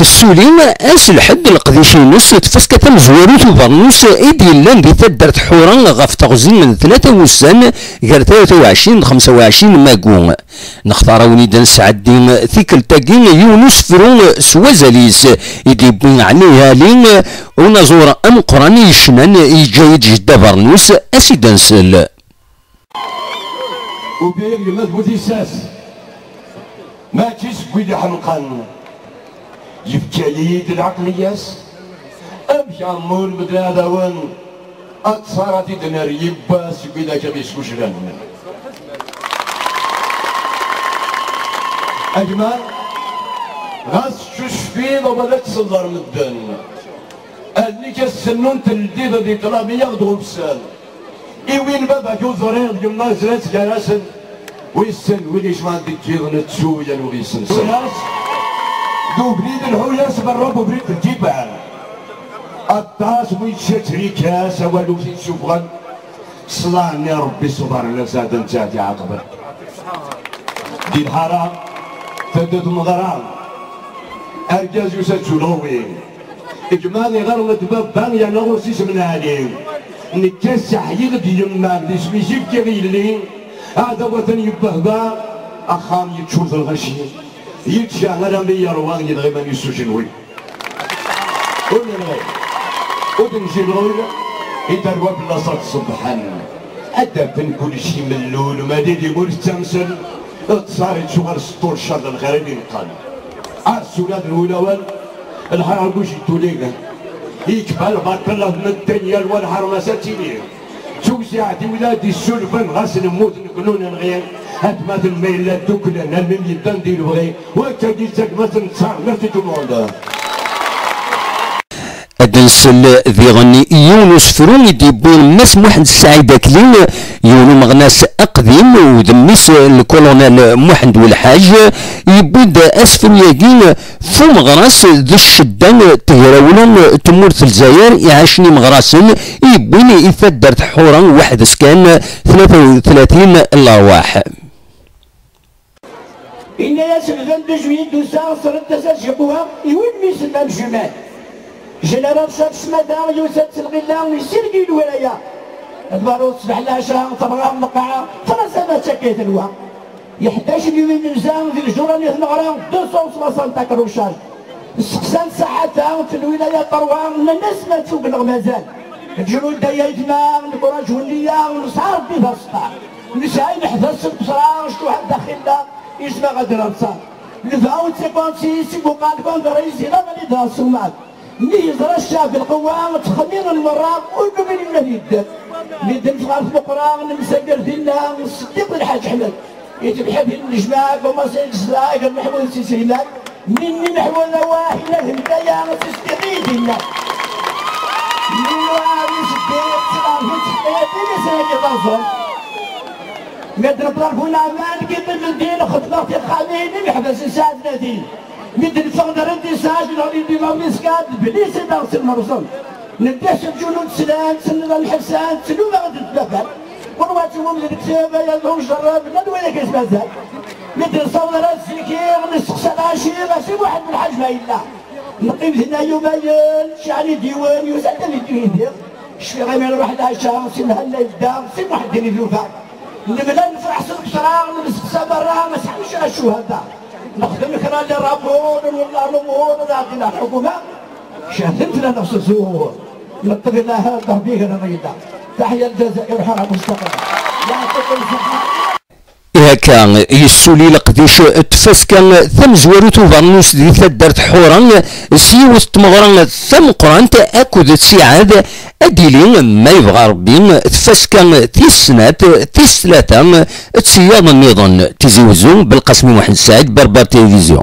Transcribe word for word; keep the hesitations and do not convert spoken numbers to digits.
Tessuli ass lḥedd leqdic-ines tfaska tamezwarut ubernus i d-yellan di taddart Ḥura ɣef teɣzi n tlata wussan gar tlata u ɛecrin d xemsa u ɛecrin magu. Nextar-awen-id ad nesɛeddi tikkelt-agi yiwen usefru s wazal-is i d-yewwi Ɛli Hali, unaẓur ameqqran i yecnan yeǧǧa-yi-d jedda bernus, a s-id-nsel. Ubiɣ gma d bu tissas, mačči seg wid iḥemqen. Yefka-yi-d lɛeqliya-s. Amek ɛemmur medden ad awen aṭṣar ad t-id-nerr yiwwas seg wid akka d-iskuclen. A gma, ɣas tcucfiḍ wala ad tselḍer medden. Allen-ik a s-sennun teldiḍ di ṭṭlam i aɣ-d-ɣubsen. I win baba-k ur ẓriɣ d yemma zrat gar-asen. Wissen win icman deg yiḍ nettu yan ur isensen. Ur-as d ubrid lḥu-yas berra n ubrid n lǧiban. Aṭas win čča trikas awal ur t-id-sufɣen. Ṣṣlaḥ-nni Rebbi ṣṣber-nni sɛeddan ttɛeddi ɛaqben. Di lḥara, tadda tmeɣra. Argaz yusa d tulɣuwin. Gma iɣer d baba yerna ɣur-s isem n Ɛli. Nekka sseḥyiɣ-d yemma d isem-is i fkiɣ i yelli. Aɛdaw atan yebbehba. Axxam yeččur d lɣaci. Yečča armi yerwa yenɣa iman-is s ujenwi. Ur nenɣi. Ur d-njiluy. I terwa fell-as ad ṣebbḥen. Ad d-afen kullec imellul ma d idim ur tettamsel. Ṭṣar ittuɣal s ṭṭul ccer d lxir i d-ineqqen. Ar ssula d wulawal, lḥerguc n tulin. Ikfa lbaṭel ɣef medden yal wa lḥerma s ad tili. Tewziɛt i wlad issulfan ɣas nemmut nekni ur nenɣi. Atmaten ma yella dduklen almi m-yeddan di lebɣi. Wakkagi d tagmat n ttaṛ. Merci tout le monde. Ad nsel diɣen i yiwen usefru i d-yewwi Mass Muḥend Ssaɛid Akli, yiwen umeɣnas aqdim, u d mmi-s n lkulunal Muḥend Welḥaǧ, yewwi-d asefru-agi f umeɣras d ccedda n tegrawla n tmurt n Lezzayer iɛacen imeɣrasen, i yewwin i taddart Ḥura weḥd-s kan tlata u tlatin n lerwaḥ. Yenna-yas le vingt-deux juillet d-usa sred-as ajiqwa i win mi sellan jumel. Général Chad Smada yusa-d s lɣilla yessirgi lwilaya. Lbaṛud ṣṣbeḥ leɛca, tebɣa lqaɛa, tṛasa ma d takkayt lwa. Yeḥdac n yumi menza di lǧura-nni tneɣra deux cent soixante accrochages. Steqsan ṣaḥata f lwilaya ṭerwa, nnan-as ma tfuk neɣ mazal. Lǧunud d aytma, nekk ur aǧu nniya, nesɛa Rebbi d aṣeṭṭa. Nesɛa imeḥbas n lbesra, ccuḥa daxil-a, yezmer ad nerṣa. Lefɛu d takwantist, ibuqan konferis, ila mani d aṣumad. Mi yeẓra ccɛeb lqewwa, ttxemmiren merra, ur numin ula d yedder. Mi d-neffeɣ ɣer tmeqra, nemsager dinna, Ṣeddiq d Lḥaǧ Ḥmed. Itebḥet di nnejma, commencé leslak, Meḥmud si Sliman, minni Meḥmud Awaḥ, ila d Mdaya, Ṣeddiq i dinna. Minwa Ṣeddiq, ttlafen teḥqir, di lisrag iḍaẓen. Mi d-neṭṭer bu leɛmal, kif n ddin, xedmeɣ tixxamin, imeḥbas n Saɛd Nadin. Mi d-neffeɣ d arendisaj, neɣli di la muscade, blis i d-aɣ-selmerẓen. Nedda s lǧunud slan, senned lḥebsan, ttnudaɣ-d ddafat. Qurwat umum d lekteb, ay ad njerreb, ma d wayak as mazal. Mi d-nessaweḍ ara zzikir, nesteqsa lɛacir, a Si Muḥend Lḥaǧ ma yella. Neqqim dinna yumayen, ceɛli diwen, yusa-d ad yeddu yid-i. Cfiɣ imi nruḥ leɛca, si Mhenna yedda, si Muḥeddin i d-yufa. Nemlal nefreḥ s lqesra, nemseqsa berra, ma sɛan ccuhada. Nexdem kra n les rapports, nwella l'umur, ad ɛeddin ar lḥukuma. Cehden fell-aneɣ s zzur. Neṭṭef ilah, Rebbi gar-aneɣ yella. Taḥya Lezzayer, ḥara mustaqim. Yeɛṭikum ṣṣeḥḥa. Ihakka yessuli leqdic n tfaska tamezwarut ubernus di taddart Ḥura s yiwet n tmeɣra tameqqrant akked ttiɛad ad d-tili ma yebɣa Rebbi tfaska tis snat, tis tlata d tiyaḍ nniḍen. Tizi Wezzu, Belqasem Muḥend Saɛid, Berber Télévision.